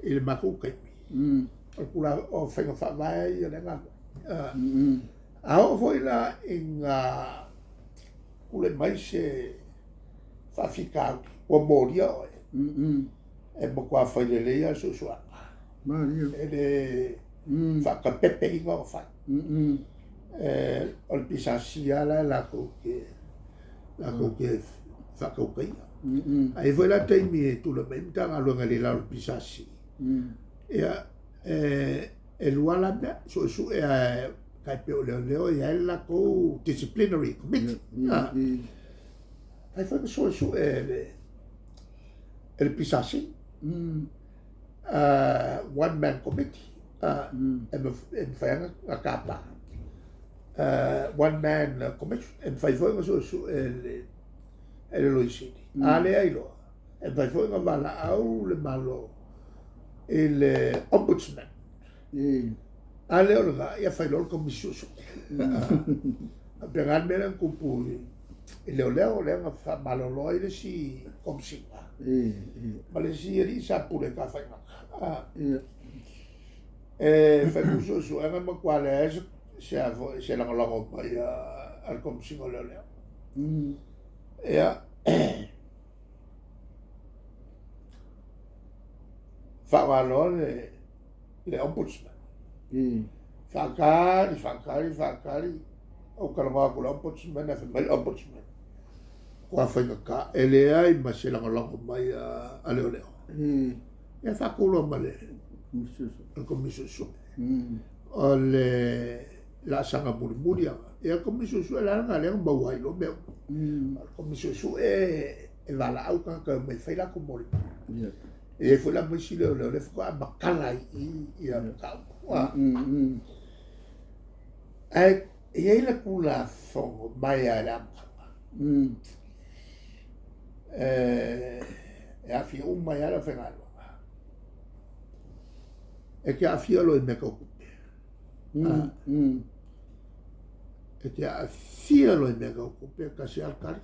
i le matou taimi, o le tulaga o faiga faavae ia o lea galuega. A oo foi la ina tulai mai se faafitauli ua molia oe, e matua fai lelei lava le suesuega. E le faatapepeina ona fai. O le PSC lava la e latou te faatautaia. Ae i ai foi la taimi e tulai mai ai Matagaluega e le i lalo o le PSC, ia, e lua la mea, suesue lava tai pei o leoleo e i ai le latou disciplinary committee. Fai foi ma suesue e le PSC, one man committee, e mafai lava ona tapa. One man commission, e mafai foi ona suesue e le Loia Sili. A leai loa, e mafai foi ona valaau le Malo i le Ombudsman. A le o lena, ia fai loa le Komisi Suesue. Faapena le mea lea na tupu i leoleo, lea na faamalolo ai le isi Komesina ma le isi alii sa pule i Tafaigata. E fai foi suesuega e matua leai se lagolago mai a le Komesina o Leoleo. Ia, faaaoga loa le Ombudsman. Faatali, faatali, faatali, ou talanoa atu i le Ombudsman, ae fai mai le Ombudsman, matua faigata, e leai ma se lagolago mai a leoleo. Ia faatu loa ma le Komisi Suesue. O le laasaga mulimuli lava. Ia Komisi Suesue la lena lea na maua ai loa mea uma. O le Komisi Suesue e valaau tagata e omai e fai latou molimau. E i ai foi la ma isi leoleo lea faatoa matala ai i i ia mataupu. Ae e i ai le Tulafono mai lava i le amataga, e aafia uma ai lava le aufaigaluega. E te aafia loa i mea tau tupe. E te aafia loa i mea tau tupe, e tasi lava le tali,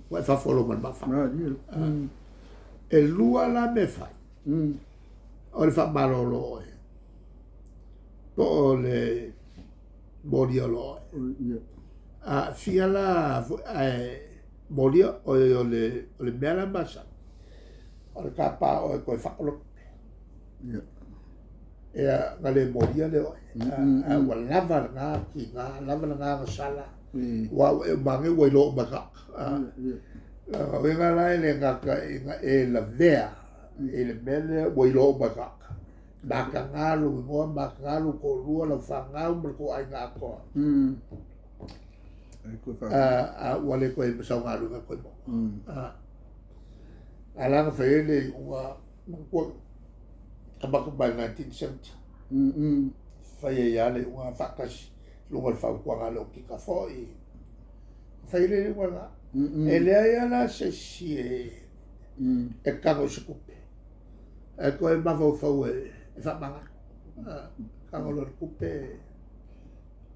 ua e fafo loa ma le maafaga. E lua la mea e fai, o le faamalolo oe, po o le molia loa oe. A aafia la ae molia oe o le mea la masani, o le tapa oe e toe fao lau tupe. Ia, na le molia lea oe. A ua lava lena tiga, lava lena agasala, aua ua e uma ane ua iloa uma e tagata. O lona uiga la e le gata ina e lavea i le mea lea ua iloa uma e tagata, mataga lou igoa, mataga lou toalua, lau fanau ma le tou aiga atoa. A ua le toe i ai ma sau galuega e toe maua. A la na fai ai le iuga, manatua amata mai le 1970, fai ai lava le iuga faatasi i luga o le fautuaga a le Okika foi, fai ai le iuga lena. E leai lava la se isi e tago i se tupe, ae toe mafaufau e faamagalo. Tago loa i le tupe,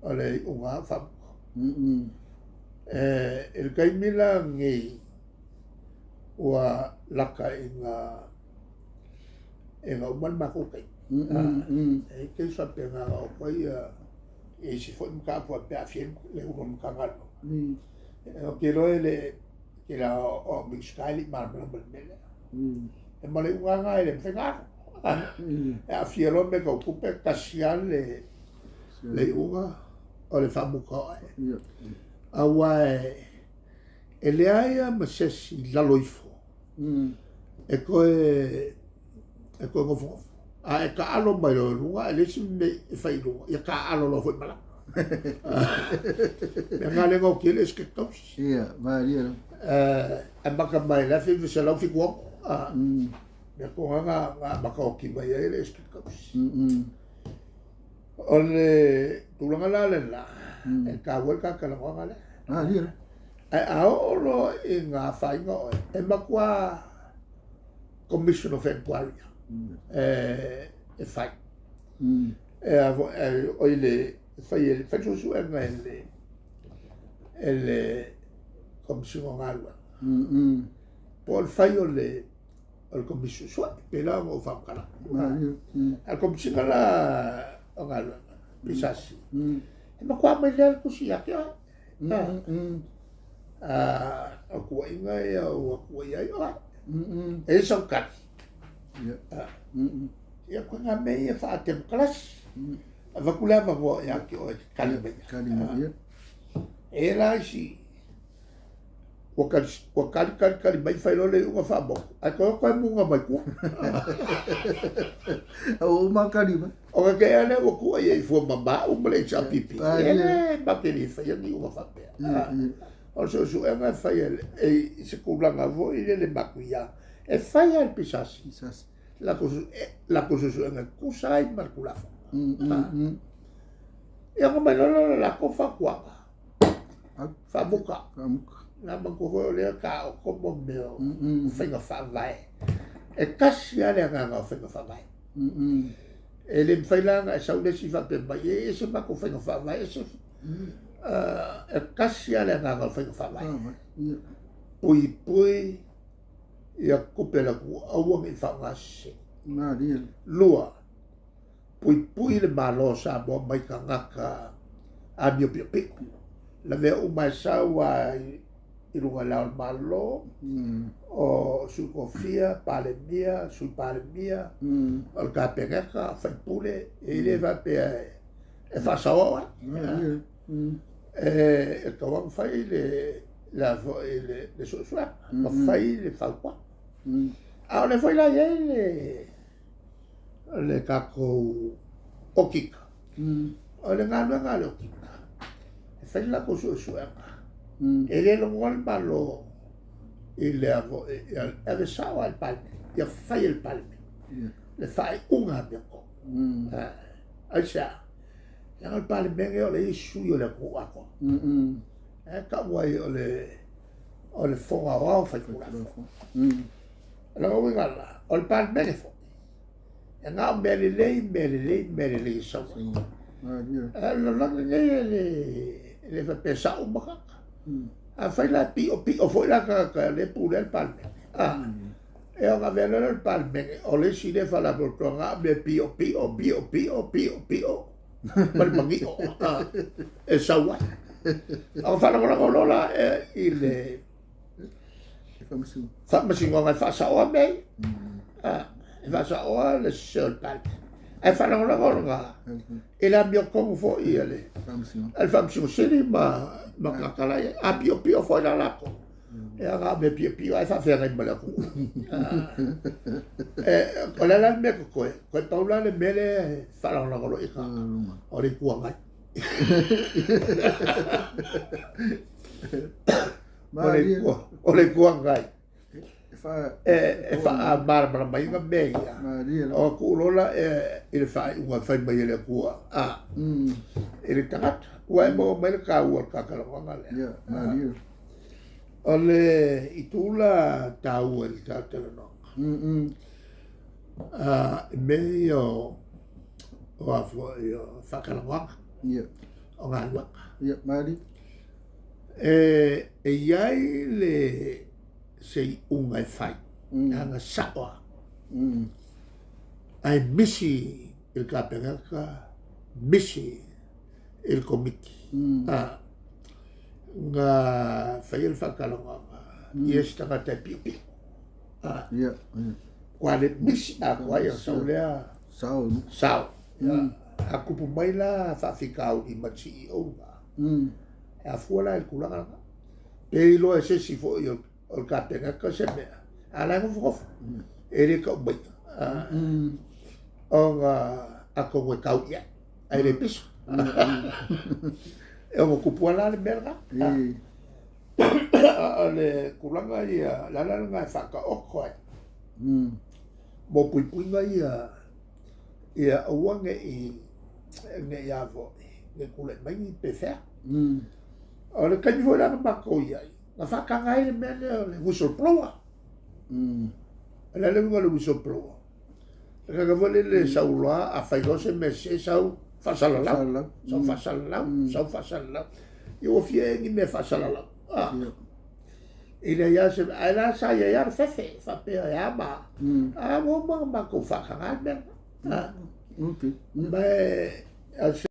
o le iuga lava ua faamuta. I le taimi la lenei, ua lata ina uma le matou taimi. E i ai case faapena na oo atu ai isi foi mataupu faapea e aafia ai le Ofisa Sili o le Matagaluega. Ou te iloa e le tele lava o Minisita e le i malamalama i le mea lea. E ma le iuga lava lena e le mafai ona alu. E aafia loa mea tau tupe, e tasi lava le iuga o le faamuta o oe. Aua e leai lava ma se isi i lalo ifo e toe nofonofo. A e taalo mai loa i luga ae leai se mea e fai i luga, ia taalo loa foi ma lalo. Mea na lea na oti ai le Esetete Tausi. Ia, malie lava. Amata mai le 1976, mea tonu lava na amata oti mai ai le Esetete Tausi. O le tulaga la lena, e taua ai le ta talanoaga lea. Malie lava. Ae a oo loa ina afaina oe, e matua Commission of Inquiry e fai. E oi le fai e fai suesuega e le Komesina o Galuega. Po o le fai o le o le Komisi Suesue, pei la ona ou faamatala. A o le Komesina la o Galuega, PSC, e matua aumai lea le tusi ia te oe. O tuuaiga ia ua tuuaia ai oe. E i ai sau tali. Ia ituaiga mea ia faatemokarasi. Avatu le avanoa ia te oe e te tali mai ai. E i ai la isi ua tali, ua tali, tali, tali mai, fai loa le iuga faamotu, ae toe o toe muga mai tua. Ua uma tali mai. Ona te ea lea ua tuuai ai fua ma au ma le HRPP. E le matou te le faia ni iuga faapea. O le suesuega e fai e i se tulaga foi lele matuia, e fai lava e le PSC latou suesuega e tusa ai ma le Tulafono. Ia ona aumai loa lea o le latou fautuaga. Faamuta. Na manatua foi o lea taoto mo mea o faiga faavae. E tasi lava le agaga o faiga faavae. E le mafai la ona e sau le isi faapea mai, e ese matou faiga faavae, ese. E tasi lava le agaga o faiga faavae. Puipui ia tupe a le atunuu, aua ne i faaaoga sese. Lua, puipui le Malo o Samoa mai tagata amio piopio. Lavea uma e sau lava i luga i Le Ao o le Malo, o Sui Tofia, Palemia, Sui Palemia, o le Kapeneta, sui usufono, e le faapea e faasaoa oe. E tatau lava ona fai le le suesuega, ma fai le fautuaga. A o lea foi la e i ai le tatou okika. O le galuega a le okika, e fai le latou suesuega, e le logoina le Malo i le e ave sao lava i le Palemene, ia fai e le Palemene le faaiuga amiotonu. Aisea? Leaga o le Palemene o lea e i ai sui o le atunuu atoa. E tau ai o le Fono Aoao Faitulafono. O lona uiga la, o le Palemene foi, e na o mea lelei, mea lelei, mea lelei e sau ai. O le lalolagi nei e le faapea e sao uma tagata. Afai la e pio pio foi la tagata o lea e pulea le Palemene, e ona avea loa lea o le Palemene o le isi lea faalapotopotoga na o mea pio pio, pio pio, pio pio, ma le manio e sau ai. Ona faalagolago loa la i le Faamasinoga e faasaoa mea ia. E faasaoa le sese o le Palemene. Ae faalagolago lena i le amiotonu foi a le Faamasino Sili ma tagata la e i ai. A piopio foi la latou, ia na o mea piopio ae faafeagai ma le atunuu. O le a la le mea totoe? Toe pau la le mea lea e faalagolago loa i tagata, o le Itu Agai. O le Itu Agai e faamalamalamaina mea ia, ona tuu loa lea i le faaiuga e fai mai e le Atua i le tagata. Ua e maua mai le taua o le ta talanoaga lea? O le itu la taua i le ta talanoaga, i mea ia o faatalanoaga o galuega. E i ai le se iuga e fai, leaga sao lava, ae misi i le Kapeneta, misi i le Komiti na faia le faatalanoaga i isi tagata e piopio. Ua le misi atoa ai ona sau lea sao. A tupu mai la faafitauli ma le CEO lena, e afua la i le tulaga lena. Pe iloa e se isi foi o le Kapeneta se mea, a o la e nofonofo, e le tau maia, ona atonu e tau i ai, ae le pisa. E ono tupu lava la le mea lena. A o le tulaga ia, o le ala lena e faataoto ai mo puipuiga ia, ia aua ne i ne i tulai mai ni pefea. O le taimi foi la na matou i ai, na faataga ai le mea lea o le whistleblower. O le a le uiga o le whistleblower? Le tagata foi lele e sau loa, a fai loa se mea sese, sau faasalalau, sau faasalalau, sau faasalalau. Ia ua fia ea ni mea faasalalau. E leai lava se ae la sa i ai lava le fefe faapea e a ma a ua uma ona matou faataga le mea lena. Ma e